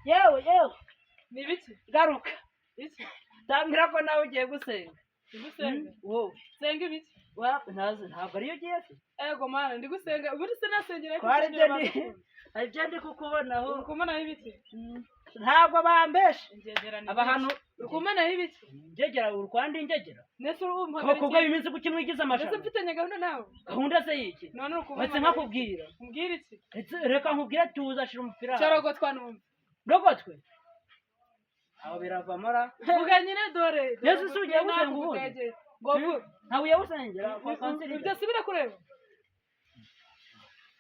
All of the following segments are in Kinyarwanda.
Yewe yewe! Ni ibiki? Garuka. Iki? Tambwira ko nawe ugiye gusenga. Ndi gusenga? Wowe. Senga ibiki? Ntazi, ntabwo ariyo ugiye se? Ego mana, ndi gusenga. Ubundi se nasengera ariko Ko hari nsengera ibyo ndi bagasukura. Hari ibyo ndi kukubonaho. Uri kumbonaho ibiki? Ntabwo bambeshe. Ingegera ni Aba hano. Uri kumbonaho ibiki? Ingegera? Uri kwandi ingegera? Nese uri Abakobwa b'iminsi, kuki mwigize Ndetse amashami? mfitanye gahunda nawe? Gahunda se y'iki? None uri Uretse nkakubwira. Umbwira iki? Reka nkubwire, tuza, shira umupira hasi. Corogotwa numva. Rogotwe aho biravamo ra? Vuga nyine dore. Yesu, si ugiye gusenga ubundi? Ngo vuga. Ntabwo ugiye gusengera kwa kanseri? Ibyo si birakureba.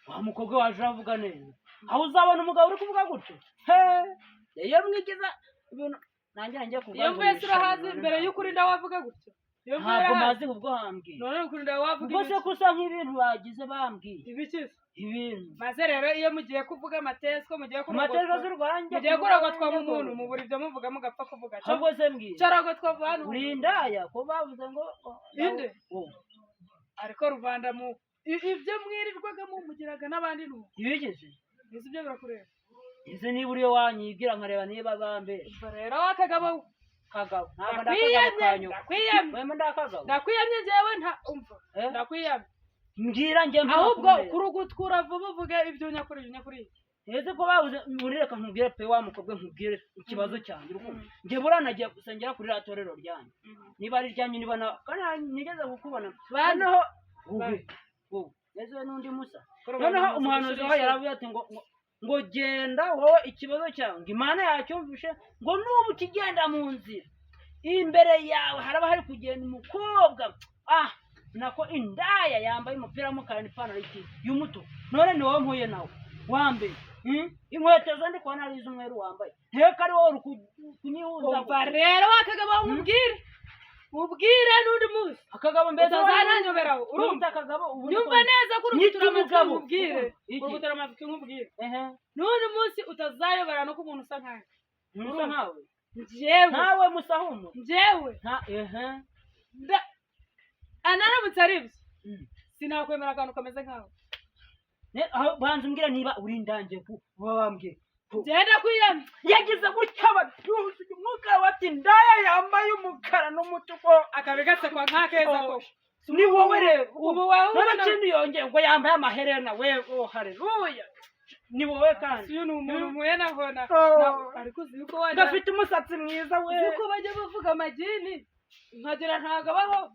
Wa mukobwa waje uravuga neza, aho uzabona umugabo uri kuvuga gutyo? He, iyo mwigiza ibintu nanjye ngiye kuvuga Iyo ngo mvuye surahazi nishimye. Mbere y'ukuri wavuga gutyo, iyo mvuye Ntabwo urahazi. mazi ubwo hambwiye. None uri kurinda wavuga Ubwo se ibiki? ko usa nk'ibintu bagize bambwiye. Ibiki se? Ibintu. Maze rero iyo mugiye kuvuga amatesiko, mugiye Amateka kurogotwa, z'urwanjye. mugiye kurogotwa mu muntu, mubura ibyo muvuga mugapfa kuvuga. Ahubwo se mbwira. Corogotwa vuba hano. Uri indaya ko bavuze ngo Inde? Wowe. Ariko rubanda mu ibyo mwirirwaga mumugiraga n'abandi nuko. Ibigize. Mbese ibyo birakureba? Ese niba uriyo wanyibwira nkareba niba bambere. Ubwo rero wakagabo. Kagabo, ntabwo ndakagabo. Ndakwiyamye. Kanyoko. Ndakwiyamye. Wema ndakagabo. Ndakwiyamye njyewe, nta umva. Eh? Ndakwiyamye. Mbwira njye mvuga Ahubwo kumera. kurugutwura vuba, uvuge ibyo nyakuri, ibyo nyakuri. Ese ko babuze muri, reka nkubwire pe, wa mukobwa, nkubwire ikibazo cyanjye urukundo. Njye buriya nagiye gusengera kuri ririya torero ryanyu, niba ari iryanyu, niba na kandi nigeze kukubona. Noneho wowe, wowe ese n'undi musa. Noneho umuhanuzi wawe yaravuze ati ngo genda wowe, ikibazo cyawe ngo Imana yacyumvishe, ngo nubu ukigenda mu nzira imbere yawe haraba hari kugenda umukobwa, ah nako indaya, yambaye umupira w'umukara n'ipantaro y'umutuku. None ni wowe mpuye nawe wa mbere. Inkweto zo ndi kubona ari iz'umweru wambaye, nteko ari wowe uri kunyihuza. Umva rero wakagabo, nkubwire, ubwire n'undi munsi Akagabo mbese? Utazananyoberaho, urumva? Urumva akagabo ubu ni Nyumva neza ko Nyita urugutura amatwi. umugabo. Nkubwire. Iki? Urugutura amatwi nkubwire. Ehe. N'undi munsi utazayobera no ku muntu usa nkanjye. Musa nkawe? Njyewe. Nkawe musa humura. Njyewe. Nta ehe. Anaramutse ari ibyo, sinakwemera akantu kameze nkawe. Aho banza umbwira niba uri indange uba wambwiye. Genda kwiyamye. Yagize gutya ababyuzuye umwuka bati indaya yambaye umukara n'umutuku. Akabi gasekwa nk'akeza koko. Ni wowe rero. Ubu wowe None ubona. Ikindi yongeye ngo yambaye amaherena we, oh haleluya, ni wowe kandi. Uyu ni umuntu muhuye nabona. Oh. Ariko uzi yuko wajya Gafite umusatsi mwiza we. Uzi ko bajya bavuga amagini nkagira ntabwo abaho?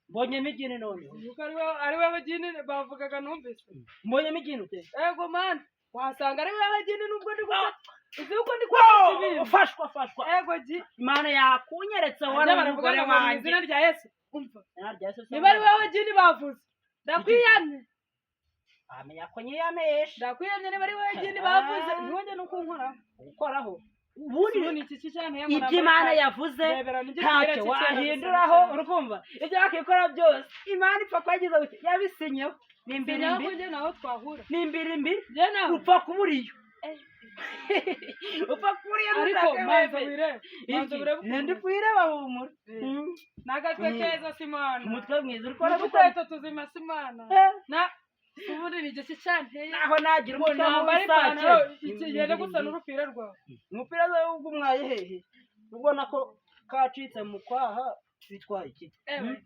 Mbonyemo igini noneho. Yuko ari we bagini bavugaga numvise. Mbonyemo igini ute? Ego man, wasanga ari we bagini nubwo ndi gusa uzi yuko ndi kwandika ibintu. Fashwa, fashwa. Ego ji. Imana yakunyeretse wari Bajya baravuga umugore ngo mu wanjye. izina rya Yesu, umva. Izina rya Yesu. Niba ari wowe gini bavuze, ndakwiyamye. Amenya ko nyiyamesha. Ndakwiyamye niba ari wowe gini bavuze, ntiwongere no kunkoraho. Gukoraho ubundi. Ubu ni iki cyane? Ibyo Imana yavuze ntacyo wahinduraho, urukumva? Ibyo wakikora byose, Imana ipfa kuba yagize gutya yabisinyeho, ni imbirimbi. Njye naho twahura. Ni imbirimbi. Njye nawe. Upfa kuba uriyo, upfa kuba uriyo. Ariko Ntushake manza wemere. wirebe, manza Iki? wirebe. Ndi kuyireba, humura. N'agatwe keza simana. Umutwe mwiza uri kubona. N'udukweto tuzima simana. Na ubundi ni igiki cyanteye Naho nagira ngo umutwe nambare nk'uw'isake. ipantaro ikigenda gusa n'urupira rwawe? Umupira w'umwaye hehe? Ubona ko kacitse mu kwaha, bitwaye iki? Ewe,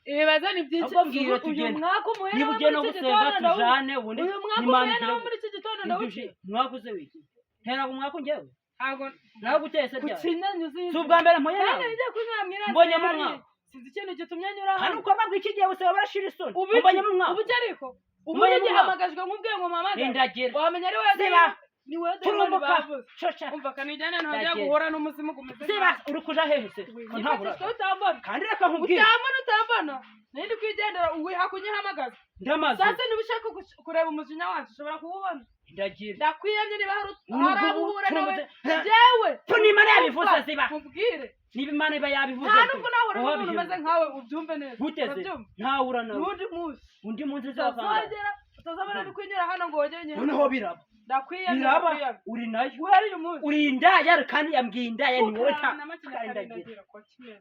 ibibazo ni byinshi. Ahubwo mbwira Uyu tugende. mwaka umuhe Niba nawo ugiye muri no iki gusenga gitondo tujane, ubundi uyu mwaka n'Imana umuhe nawo igire muri iki gitondo Ibyo ndawuciye. Umwaka uze wiki ntera umwaka ungewe. Ntabwo Nawe guteye se ryari? Kukinyanya uzi. Si ubwa mbere mpuye Kandi nawe. ngiye kunyura mu iriya Mbonyemo nzira umwaka. Sinzi ikintu gitumye nyura Hano hano. uko mbabwa iki gihe busaba barashira isoni. Ubu Mbonyemo umwaka. Ubu ariko ubu Mbonyemo umwaka. ngihamagajwe nk'ubwiye ngo mpamagare. Indagira. Wamenya ari wowe. Ziba. Ni wowe dayimoni Turumbuka. bavuze. Coca. Umva kanijyane, ntongera Ndagira. guhura n'umuzimu gumeze. Ziba, uri kuja hehe se ko ntabura? Ntabwo utambona. Kandi reka nkubwire. Utambona, utambona, nari kwigendera wiha kunyihamagaza. Ndamaze. Sasa niba ushaka kureba umujinya wanjye ushobora kuwubona. Ndagira. Ndakwiyamye niba hari Ubu hari abo uhura nawe. turamutse- Njyewe. Ko n'Imana yabivuze, ziba. Nkubwire. Niba Imana iba yabivuze Nta nubwo nahura wowe n'umuntu wabihindura. umeze nkawe, ubyumve neza. Guteze. Urabyumva? Ntawura nawe. N'undi munsi Undi munsi uzavanga. Utazongera, utazabona uri kunyura hano ngo wongere unyure. Noneho biraba. Ndakwiyamye. Biraba. Ndakwiyamye. Uri nayo. Guhera uyu munsi. Uri indaya, kandi yambwiye indaya ni wowe Ukaraba n'amakinya. Kandagira. Kandagira kwa kimwe.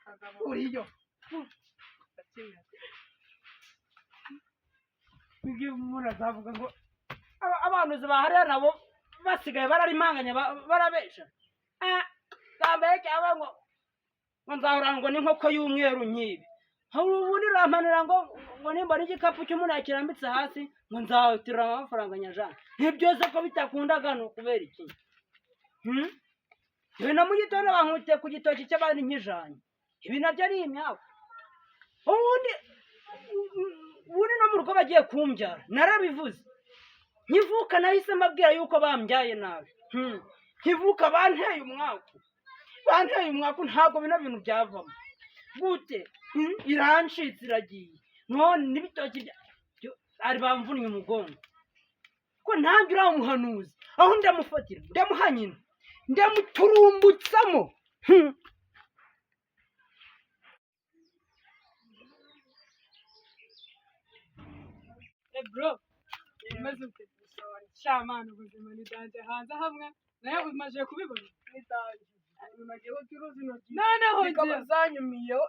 Kagabo. Uriyo. Kimwe. Ngiye umuntu azavuga ngo abahanuzi ba hariya nabo. Basigaye bararimanganya barabesha. Kambaye cyangwa ngo nzahora ngo n'inkoko y'umweru nyibe. Hari ubundi urampanura ngo nimbona igikapu cy'umuntu yakirambitse hasi ngo nzaterura amafaranga nyajana. Ntibyose ko bitakundaga ni ukubera iki? Ibi na mu gitondo bankutiye ku gitoki cy'abandi nkijanye. Ibi nabyo ni imyaku. Ubundi no mu rugo bagiye kumbyara narabivuze. Nkivuka nahise mbabwira yuko bambyaye nabi. Nkivuka banteye umwaku. Banteye umwaku, ntabwo bino bintu byavamo. Gute? Irancitse iragiye. None n'ibitoki ari bamvunnye umugongo. Ko ntange uriya muhanuzi, aho ndamufatira, ndamuha nyina, ndamuturumbutsamo. Bro, umeze ute? Sha mana, ubuzima ni danger hanze hamwe nawe umaze kubibona. Noneho zikaba njye zanyumiyeho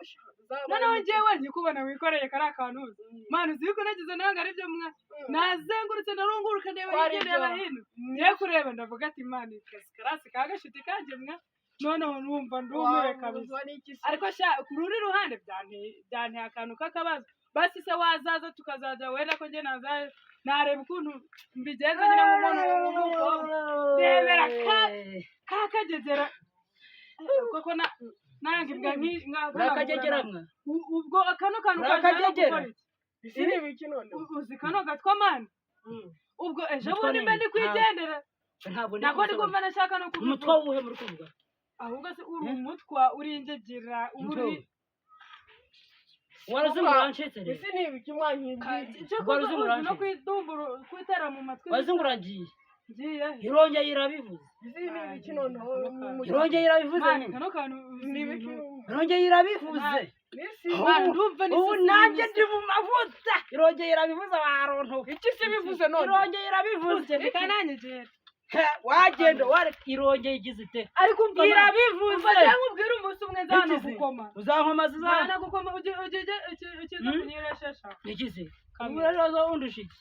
noneho njyewe nkikubona wikoreye kariya kantu uzi mana, uzi yuko nagize ntabwo ari byo mwa nazengurutse ndarunguruka ndeba Kwari hirya ndeba ibyo. hino ngiye kureba ndavuga ati mana, kazi karasi ka gashiti kanjye mwa, noneho numva ndumiwe kabisa. Ariko sha ku rundi ruhande byanteye akantu k'akabazo. Basi se wazaza tukazaza wenda ko njye naza nareba ukuntu mbigenza nyine nk'umuntu w'umukobwa ndebera ka kagegera koko nanga imbwa Urakagegera mwa? Ubwo kano kantu kajyana Urakagegera? gukora iki? Isi ni ibiki none? Uzi kano gatwa mana, ubwo ejo Umutwa bundi ni mbe ndi ntabwo. kwigendera Ntabwo ndi ntabwo ndi kubisobanura. kumva nashaka no Umutwa kubivuga. wuhe muri kuvuga? Ahubwo se uri umutwa, uri ingegera, Umutwa uri wuhe? Warazungu urancitse rero. Isi ni ibiki mwankibwiye? Icyo Ubwo kuza uzi no urancitse. kwidumbura kwitera mu matwi. Wazungu uragiye. Ngiye he? Irongeye irabivuze. Isi ni ibiki noneho? Irongeye irabivuze Mana, nyine. kano kantu uzi Ni ibiki? ibintu. Irongeye irabivuze. Isi Mana, ndumva ni Ubu sisi nanjye n'isi. ndi mu mavuta. Irongeye irabivuze waronto. Iki si bivuze none? Irongeye irabivuze. Reka nanyegera. Wagenda wareka irongeye igize ite? Ariko umva mana, Irabivuze. umva cyangwa ubwire umunsi umwe nzana Ikize. gukoma. Uzankoma zizana. Nzana gukoma ukiza kunyireshesha. Ikize. Kamera. Uraza wundusha iki?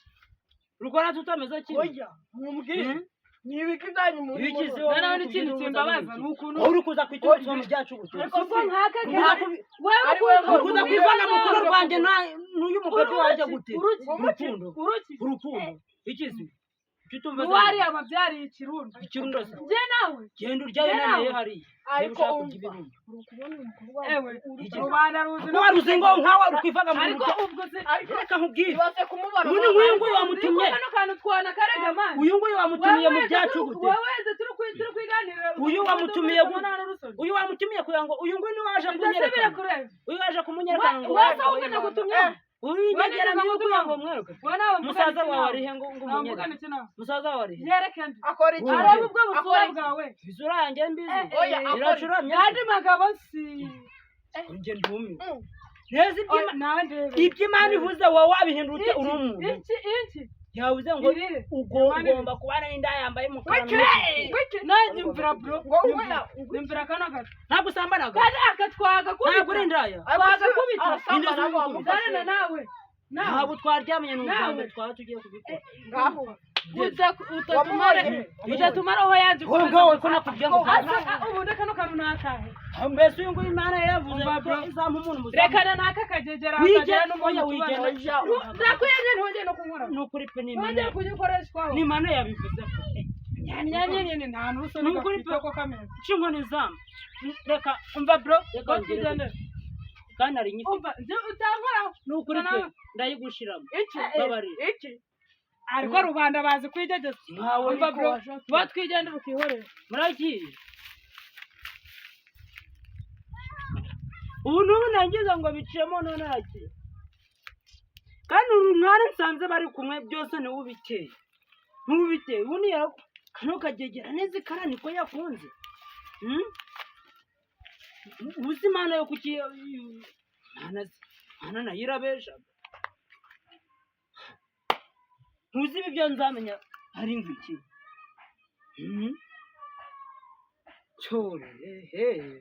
Rukora tutameze kimwe. Oya, mumbwire ni ibiki byanyu muri? Ibikize None? wowe Noneho uri n'ikintu kugira kimbabaza ngo ni ukuntu wowe uri kuza kwituma mu byacu gute? ariko ubwo nkaka Ntabwo wewe Ari wowe uri kuza kwivana mu rukundo rwanjye n'uyu mugore wanjye gute? Uruki. Urukundo. Uruki. Urukundo. Ikize. Icyo utumva Nuwari ababyariye ikirundo. Ikirundo se. Njye nawe. Genda uryayo Njye naneye nawe. hariya. Ariko Niba ushaka umva. kurya ibirungo. Uri kubona umukobwa Ewe, Ikize. rubanda ruzi Ko waruzi ngo nkawe uri kwivanga mu Ariko bintu ubwo se reka nkubwire. Ibaze kumubona. Ubu ni nk'uyu nguyu wamutumye. Ariko kano kantu twana karega mana. Uyu nguyu wamutumiye mu byacu gute? Wowe weze turi kwiganirira. Uyu wamutumiye gute? Uyu wamutumiye kugira ngo uyu nguyu niwe waje Ibyo se kunyerekana. birakureba. Uyu waje kumunyerekana ngo Wese ahubwo nagutumye. Uyu ingegera niyo kugira ngo mwereke. Wowe nawe mvugana Musaza iki wawe nawe? ari he ngo Nawe umunyereke? mvugana iki nawe? Musaza wawe ari he? Yereke nde? Akora iki? Uyu. Arebe ubwo busura Akora iki? bwawe. Isura yanjye mbizi. Oya, akora iki? Iracuramye. Yandi magabo si. Njye ndumiwe. Neza Nawe ndebe. ibyo Imana ivuze wowe wabihindura ute uri umuntu? Iki iki. Yavuze ngo Irire. ugomba kubana n'inda yambaye umukara n'umutuku. Wiki. Nanjye mvira bro. Ngo oya, Nyumvira kano gato. Ntabwo usambanaga. Kandi akatwaga Ntabwo uri indaya. Twagakubita. Arasambana Inda Zana nawe. Nawe. Ntabwo twaryamanye ni ubwa Nawe. mbere twaba tugiye kubikora. Ngaho. Utatumara Wamubonye? utatumara roho yanjye. Wowe ngawe ko nakubwiye ngo Ubundi kano kantu nakahe. mbese uyu nguyu Imana yavuze Umva ko bro. izampa umuntu muzima. Rekana naka kagegera Wige- hakagira n'umuntu oya, wigenda. tubana. Ndakwiye ntongeye no kunkora. Ni ukuri pe ni Imana Ntongeye kugikoreshwaho. ni Imana yabivuze pe. Nyanyanyene nta n'urusoni Ni ukuri gafite ko kameze. Nca inkoni izamba. Reka Umva bro, Reka ngo twigendere. kandi nari nyifite. Umva, nje utankoraho. Ni ukuri pe Nawe. ndayigushiramo. Iki? Babarira. Iki? Ariko rubanda bazi kwigegeza. Nkawe Umva bro, tuba twigendera ukihorera. muragiye. Ubu n'ubu nangiza ngo biciyemo none aragiye. Kandi uru mwana nsanze bari kumwe byose niwe ubiteye. Niwe ubiteye. Ubu ni kano kagegera neza ikara niko yakunze. Uzi Imana yo kuki Imana Imana nayo irabesha. Ntuzi ibi byo nzamenya ari nk'iki. Cyore ehe.